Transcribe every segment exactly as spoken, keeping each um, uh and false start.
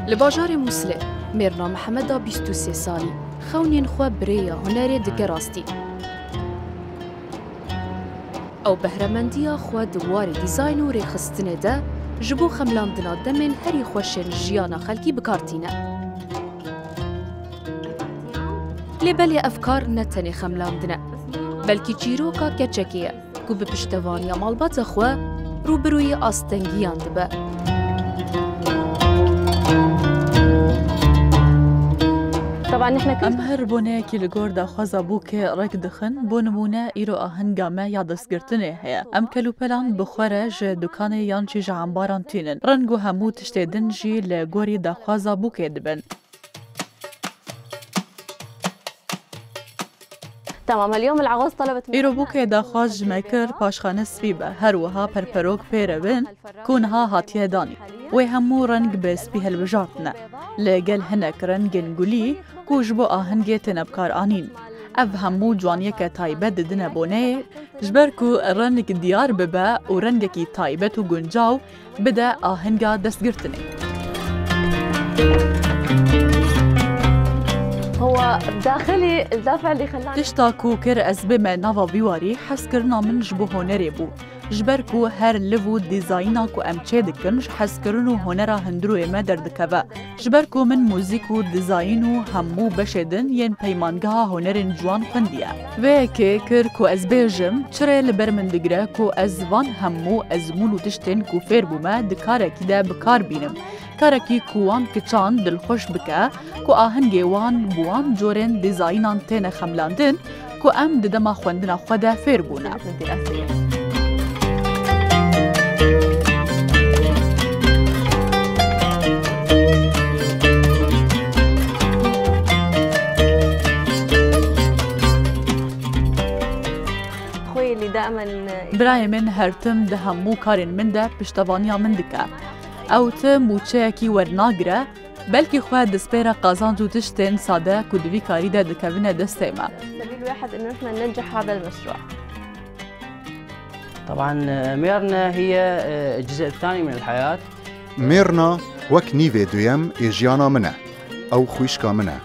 Li bajarê Mûsilê, Mêrna Mihemed a bîst û sê salî, xewnên xwe bi rêya hunerê dike rastî. Ew behremendiya xwe di warê dîzayn û rêxistinê de ji bo xemlandina demên herî xweş ên jiyana xelkî bi kar tîne. Lê belê ev kar ne tenê xemlandin e, belkî çîroka keçekê ye ku bi piştevaniya malbata xwe rûbirûyî astengiyan dibe. Em her boneyekî li gor daxwaza bûkê rek dixin. Bo nimûne, îro ahenga me ya destgirtinê heye. Em kelûpelan bi xwe re ji dukanê yan jî ji embaran tînin. Reng û hemû tiştê din jî li gorî daxwaza bûkê dibin. تمام، اليوم العروس طلبت مني. Îro bûkê daxwaz ji me kir paşxane spî be, her wiha perperok pê re bin ku niha hatiye danî. Wê hemû reng bi spî hilbijartine, li gel hinek rengên gulî ku ji bo ahengê têne bikaranîn. Ev hemû ciwaniyeke taybet didine boneyê, ji ber ku reng diyar bibe û rengekî taybet û guncaw bide ahenga destgirtinê. هو بداخلي الدافع اللي خلاني. Tişta ku kir ez bême nava vî warî, hezkirina min ji bo hunerê bû. Ji ber ku her liv û dîzayna ku em çêdikin ji hezkirin û hunera hundirûyê me derdikeve. Ji ber ku min muzîk û dîzayn û hemû beşê din yên Peymangeha Hunerên Ciwan xwendiye. Vê yekê kir ku ez bêjim, çi rê li ber min digire ku ez van hemû ezmûn û tiştên ku fêr bûme di karekî de bi kar bînim. Karekî ku wan kiçan dilxweş bike, ku ahengê wan bi wan corên dîzaynan têne xemlandin, ku em di dema xwendina xwe de fêr bûne. خوي اللي دائمًا Birayê min her tim di hemû karên min de piştevaniya min dike. Ew tim mûçeyekî wernagire, belkî xwe dispêre qazanc û tiştên sade ku di vî karî de dikevine destê me. سبيل واحد إنه نحن ننجح هذا المشروع. طبعًا، ميرنا هي، آه، الجزء الثاني من الحياة. Mêrna wek nîvê duyem ê jiyana min e. Ew xwîşka min e.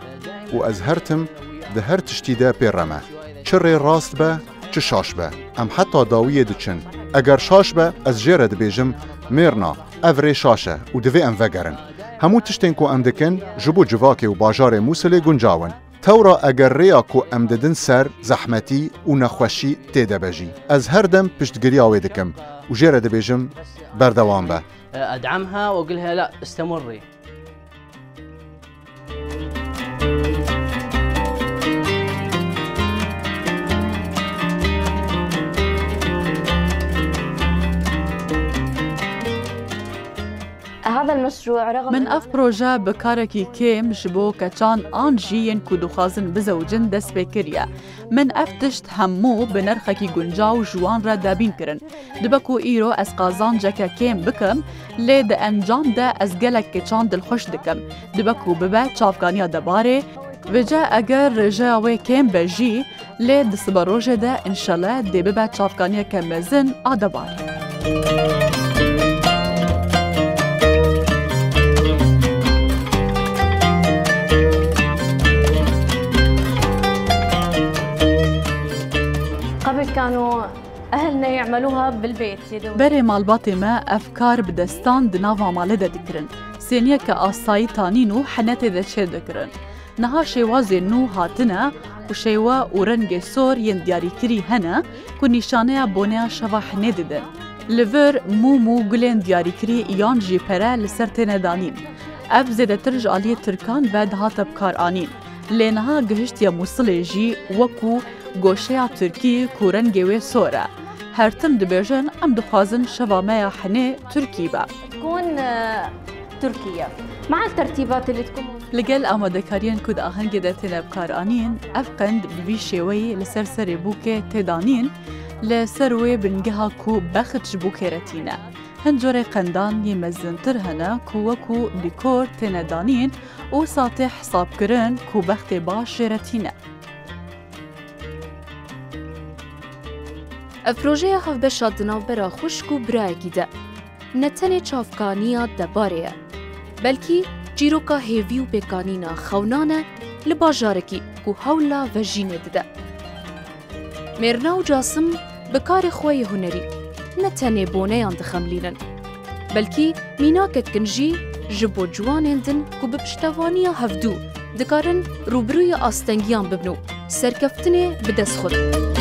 Û ez her tim di her tiştî de pê re me. Çi rê rast be, çi şaş be. Em heta dawiyê diçin. Eger şaş be, ez jê re dibêjim, Mêrna, ev rê şaş e û divê em vegerin. Hemû tiştên ku em dikin, ji bo civakê û bajarê Mûsilê guncaw in. Tewra eger rêya ku em didin ser, zehmetî û nexweşî tê de be jî. Ez her dem piştgiriya wê dikim û jê re dibêjim, berdewam be. أدعمها وأقول لها: "لا، استمري." هذا المشروع رغم Min إنه ev proje bi karekî kêm ji bo keçan an jî yên ku dixwazin bizewicin dest pê kiriye. Min ev tişt hemû bi nirxekî guncaw ji wan re debîn kirin. Dibe ku îro ez qazanceke kêm bikim, lê di encam de ez gelek keçan dilxweş dikim. Dibe ku bibe çavkaniya debarê, vêce eger rêjeya wê kêm be jî, lê di siberojê de înşeleh dê bibe çavkaniyeke mezin a debarê. قبل كانوا أهلنا يعملوها بالبيت، يدوي. Berê malbatê me ev kar bi destan di nava malê de dikirin. Sêniyeke asayî tanîn û hene tê de çêdikirin. Niha şêwazên nû hatine ku şêwe û rengê sor yên diyarîkirî hene ku nîşaneya boneya şeva henê didin. Li vir mûm û gulên diyarîkirî yan jî pere li ser têne danîn. Ev zêdetir ji aliyê tirkan ve dihate bikaranîn. Lê niha gihiştiye Mûsilê jî wekû goşeya tirkî ku rengê wê sor e. Her tim dibêjin, em dixwazin şeva me ya henê tirkî be. تكون، آه، تركية. مع الترتيبات اللي تكون موجودة. Li gel amadekariyên ku di ahengê de têne bikaranîn, ev qend bi vî şêweyî li ser serê bûkê tê danîn, li ser wê bingeha ku bext ji bûkê re tîne. Hin corê qendan yê mezintir hene ku wekû dîkor têne danîn û wisa tê hesabkirin ku bextê baş jê re tîne. Ev projeya hevbeş a di navbera xwişk û birayekî de ne tenê çavkaniya debarê ye, belkî çîroka hêvî û pêkanîna xewnan e li bajarekî ku hewla vejînê dide. Mêrna û Casim bi karê xwe yê hunerî ne tenê boneyan dixemilînin, belkî mînakek din jî ji bo ciwanên din ku bi piştevaniya hevdû dikarin rûbirûyê astengiyan bibin û serkeftinê bi dest xwe.